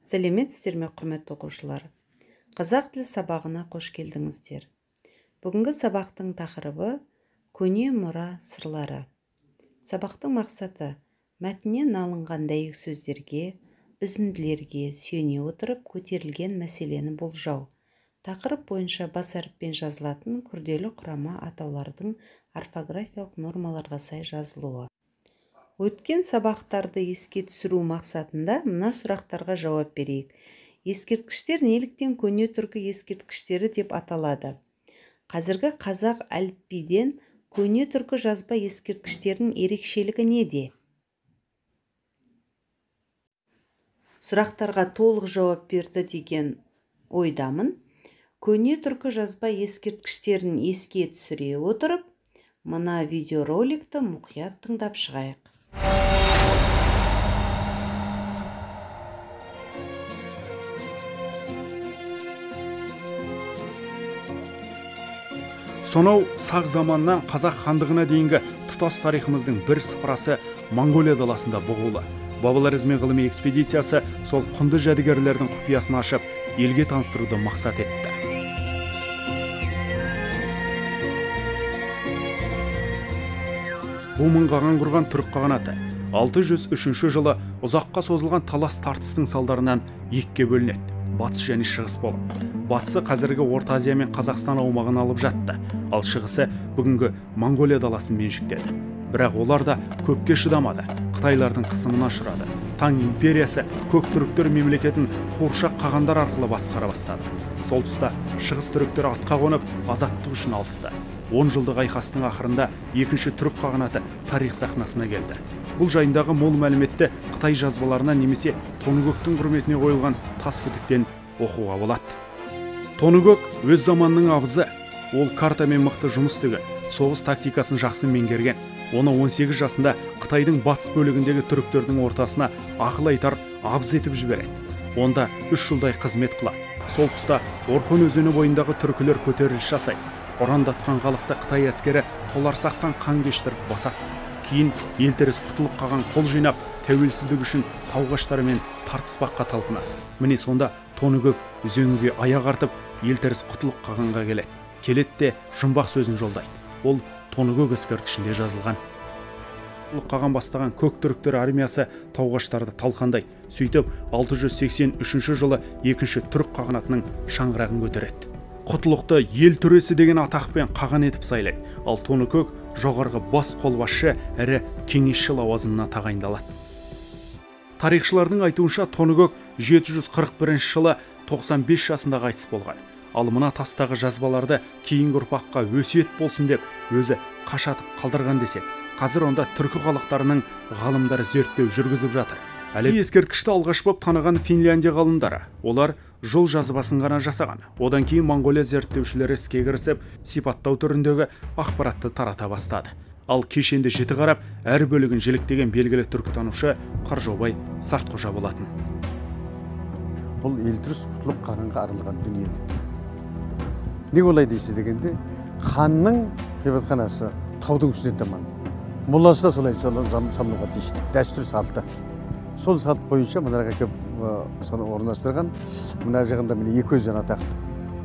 Сәлеметсіздер ме, құрметті оқушылар? Қазақ тілі сабағына қош келдіңіздер. Бүгінгі сабақтың тақырыбы көне мұра сырлары. Сабақтың мақсаты мәтіннен алынған дәйек сөздерге, үзінділерге сүйене отырып көтерілген мәселені болжау. Тақырып бойынша бас әріппен жазылатын күрделі құрама атаулардың орфографиялық нормаларға сай жазылуы. Өткен сабақтарды еске түсіру мақсатында мына сұрақтарға жауап берейік. Ескерткіштер неліктен көне түркі ескерткіштері деп аталады? Қазіргі қазақ әліпбиден көне түркі жазба ескерткіштерінің ерекшелігі неде? Сұрақтарға толық жауап берді деген ойдамын. Көне түркі жазба ескерткіштерін еске түсіре отырып, мына видеороликті мұқият тыңдап шығайық. Сонау сақ заманнан қазақ хандығына дейінгі тұтас тарихымыздың бір сыпырасы Моңғолия даласында бұғулы. Бабалар ізімен ғылыми экспедициясы сол құнды жәдігерлердің құпиясын ашып, елге таныстыруды мақсат етті. Бумын қаған құрған түрік қағанаты 603 жылы ұзаққа созылған талас тартыстың салдарынан екіге бөлінеді. Батыс және шығыс болып. Батысы қазіргі Орта Азия мен Қазақстан аумағын алып жатты, ал шығысы бүгінгі Моңғолия даласын меншіктеді. Бірақ олар да көпке шыдамады, қытайлардың қысымына ұшырады. Таң империясы көк түріктер мемлекетін қуыршақ қағандар арқылы басқара бастады. Сол тұста шығыс түріктер атқа қонып, азаттық үшін алысты. 10 жылдық айқастың ақырында екінші түрік қағанаты тарих сахнасына келді. Бұл жайындағы мол мәліметті қытай жазбаларына немесе Тоныкөктің құрметіне қойылған тас бітіктен оқуға болады. Тоныкөк өз заманының абызы. Ол картамен мықты жұмыс істеген, соғыс тактикасын жақсы меңгерген. Оны 18 жасында Қытайдың батыс бөлігіндегі түріктердің ортасына ақыл айтар абыз етіп жібереді. Онда 3 жылдай қызмет қылады. Сол тұста Орхон өзені бойындағы түркілер көтеріліс жасайды. Ұрандатқан халықты Қытай әскері толарсақтан қан кештіріп басады. Кейін Елтеріс Құтлық қаған қол жинап, тәуелсіздік үшін тауғаштарымен тартыспаққа талпынады. Міне сонда Тоныкөк үзеңгіге аяқ артып, Елтеріс Құтлық қағанға келеді. Келеді де жұмбақ сөзін жолдайды. Ол Тоныкөк ескерткішінде жазылған. Құтлық қаған бастаған көк түріктер армиясы тауғаштарды талқандайды. Сөйтіп 683 жылы екінші түрік қағанатының шаңырағын көтереді. Құтлықты ел төресі деген атақпен қаған етіп сайлайды. Ал Тоныкөк жоғарғы бас қолбасшы әрі кеңесші лауазымына тағайындалады. Тарихшылардың айтуынша Тоныкөк 741 жылы 95 жасында қайтыс болған. Ал мына тастағы жазбаларды кейінгі ұрпаққа өсиет болсын деп өзі қашатып қалдырған десек, қазір онда түркі халықтарының ғалымдары зерттеу жүргізіп жатыр. Әлі ескерткішті алғаш боп таныған Финляндия ғалымдары. Олар жол жазбасын ғана жасаған. Одан кейін Моңғолия зерттеушілері іске кірісіп, сипаттау түріндегі ақпаратты тарата бастады. Ал кешенді жіті қарап, әр бөлігін жіліктеген белгілі түркітанушы Қаржаубай Сартқожа болатын. Бұл Елтеріс Құтлық қағанға арналған дүние. Неге олай дейсіз дегенде, ханның ғибадатханасы таудың үстінен таман. Молласы да солай салынуға тиісті. Дәстүр салты. Сол салт бойынша мынаға келіп соны орналастырған. Мына жағында міне екі өзен атақты.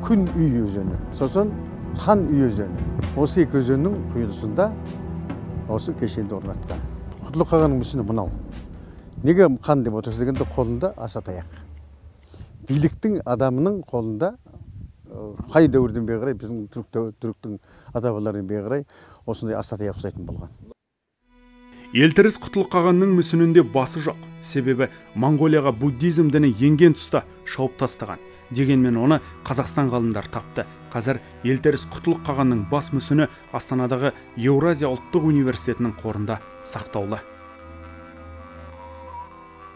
Күн үй өзені, сосын Хан үй өзені. Осы екі өзеннің құйылысында осы кешенді орнатқан. Құтлық қағанның мүсіні мынау. Неге хан деп отырсыз дегенде, қолында аса таяқ. Биліктің адамының қолында қай дәуірден бері қарай, біздің түріктің ата-бабаларынан бері қарай осындай аса таяқ ұстайтын болған. Елтеріс Құтлық қағанның мүсінінде басы жоқ. Себебі Моңғолияға буддизм діні енген тұста шауып тастаған. Дегенмен оны Қазақстан ғалымдары тапты. Қазір Елтеріс Құтлық қағанның бас мүсіні Астанадағы Еуразия ұлттық университетінің қорында сақтаулы.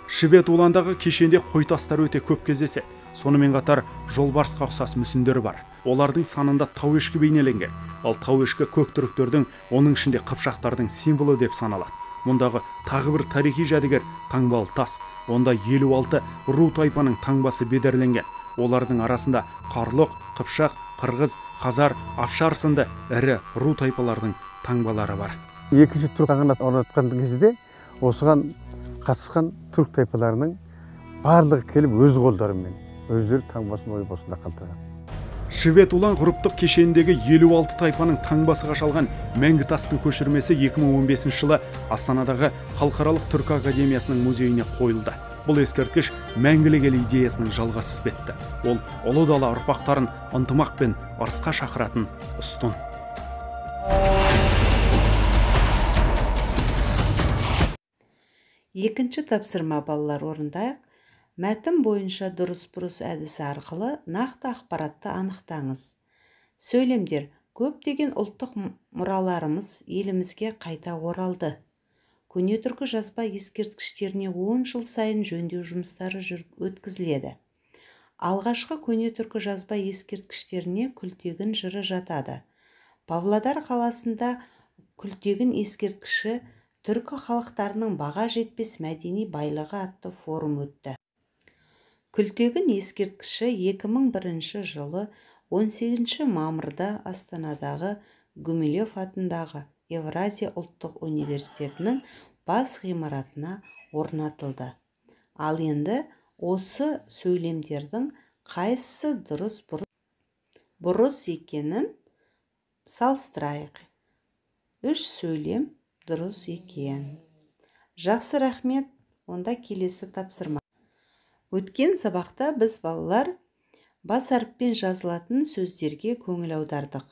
Швед уландағы кешенде қойтастар өте көп кездеседі. Сонымен қатар жолбарысқа ұқсас мүсіндер бар. Олардың санында тау ешкі бейнеленген. Ал тау ешкі көк түріктердің, оның ішінде қыпшақтардың символы деп саналады. Мұндағы тағы бір тарихи жәдігер таңбалы тас. Онда 56 ру тайпаның таңбасы бедерленген. Олардың арасында қарлық, қыпшақ, қырғыз, хазар, афшар сынды ірі ру тайпалардың таңбалары бар. Екінші түрік қағанат орнатқан кезде осыған қатысқан түрік тайпаларының Барлығы келіп өз қолдарымен өздері таңбасын ойып осында қалдырған. Швед Улан ғұрыптық кешеніндегі 56 тайпаның таңбасы қашалған мәңгі тастың көшірмесі 2015 жылы Астанадағы Халықаралық Түркі академиясының музейіне қойылды. Бұл ескерткіш мәңгілік ел идеясының жалғасы іспетті. Ол ұлы дала ұрпақтарын ынтымақ пен ырысқа шақыратын ұстын. Екінші тапсырма, балалар, орындайық. Мәтін бойынша дұрыс-бұрыс әдісі арқылы нақты ақпаратты анықтаңыз. Сөйлемдер: көптеген ұлттық мұраларымыз елімізге қайта оралды. Көне түркі жазба ескерткіштеріне 10 жыл сайын жөндеу жұмыстары өткізіледі. Алғашқы көне түркі жазба ескерткіштеріне Күлтегін жыры жатады. Павлодар қаласында Күлтегін ескерткіші түркі халықтарының баға жетпес мәдени байлығы атты форум өтті. Күлтегін ескерткіші 2001 жылы 18 мамырда Астанадағы Гумилев атындағы Евразия ұлттық университетінің бас ғимаратына орнатылды. Ал енді осы сөйлемдердің қайсысы дұрыс бұрыс екенін салыстырайық. 3 сөйлем дұрыс екен. Жақсы, рахмет. Онда келесі тапсырма. Өткен сабақта біз, балалар, бас әріппен жазылатын сөздерге көңіл аудардық.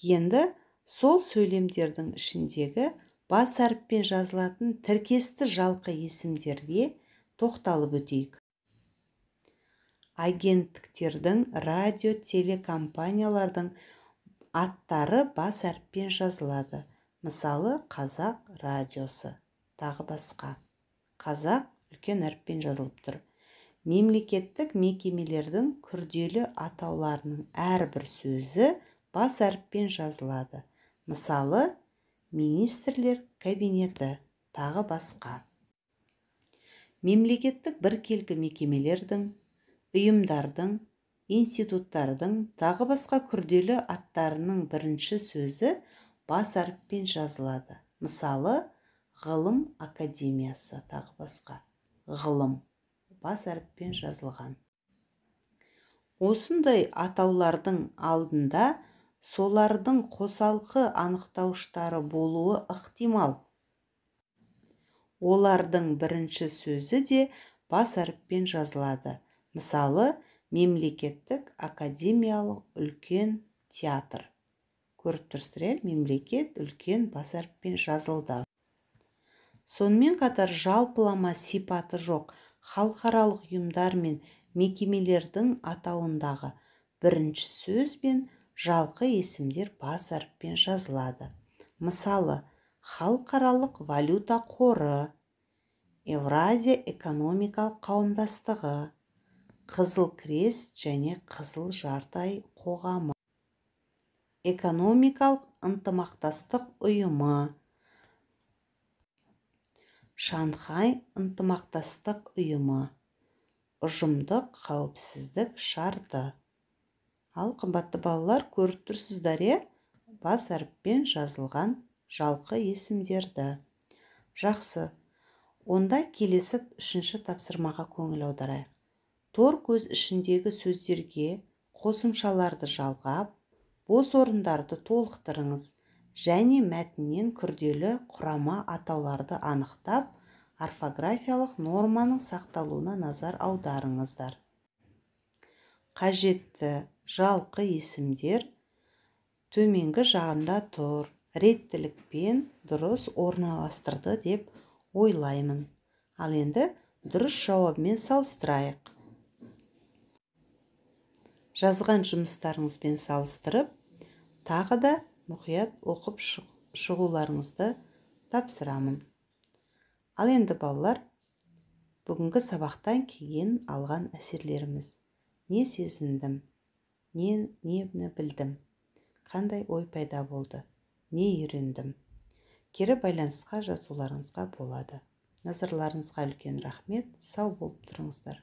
Енді сол сөйлемдердің ішіндегі бас әріппен жазылатын тіркесті жалқы есімдерге тоқталып өтейік. Агенттіктердің, радио, телекомпаниялардың аттары бас әріппен жазылады. Мысалы, Қазақ радиосы, тағы басқа. Қазақ үлкен әріппен жазылып тұр. Мемлекеттік мекемелердің күрделі атауларының әрбір сөзі бас әріппен жазылады. Мысалы, министрлер кабинеті, тағы басқа. Мемлекеттік біркелкі мекемелердің, ұйымдардың, институттардың, тағы басқа күрделі аттарының бірінші сөзі бас әріппен жазылады. Мысалы, ғылым академиясы, тағы басқа. Ғылым бас әріппен жазылған. Осындай атаулардың алдында солардың қосалқы анықтауыштары болуы ықтимал. Олардың бірінші сөзі де бас әріппен жазылады. Мысалы, мемлекеттік академиялық үлкен театр. Көріп тұрсыздар, мемлекет үлкен бас әріппен жазылды. Сонымен қатар жалпылама сипаты жоқ халықаралық ұйымдар мен мекемелердің атауындағы бірінші сөз бен жалқы есімдер бас әріппен жазылады. Мысалы, Халықаралық валюта қоры, Евразия экономикалық қауымдастығы, Қызыл Крест және Қызыл Жарты Ай қоғамы, Экономикалық ынтымақтастық ұйымы, Шанхай ынтымақтастық ұйымы, ұжымдық қауіпсіздік шарты. Ал қымбатты балалар, көріп тұрсыздар, бас әріппен жазылған жалқы есімдерді. Жақсы. Онда келесі үшінші тапсырмаға көңіл аударайық. Тор көз ішіндегі сөздерге қосымшаларды жалғап, бос орындарды толықтырыңыз және мәтіннен күрделі құрама атауларды анықтап, орфографиялық норманың сақталуына назар аударыңыздар. Қажетті жалқы есімдер төменгі жағында тұр, реттілікпен дұрыс орналастырды деп ойлаймын. Ал енді дұрыс жауабымен салыстырайық. Жазған жұмыстарыңызбен салыстырып, тағы да мұқият оқып шығуларыңызды тапсырамын. Ал енді балалар, бүгінгі сабақтан кейін алған әсерлеріміз. Не сезіндім, нені білдім, қандай ой пайда болды, не үйрендім. Кері байланысқа жазуларыңызға болады. Назарларыңызға үлкен рахмет, сау болып тұрыңыздар.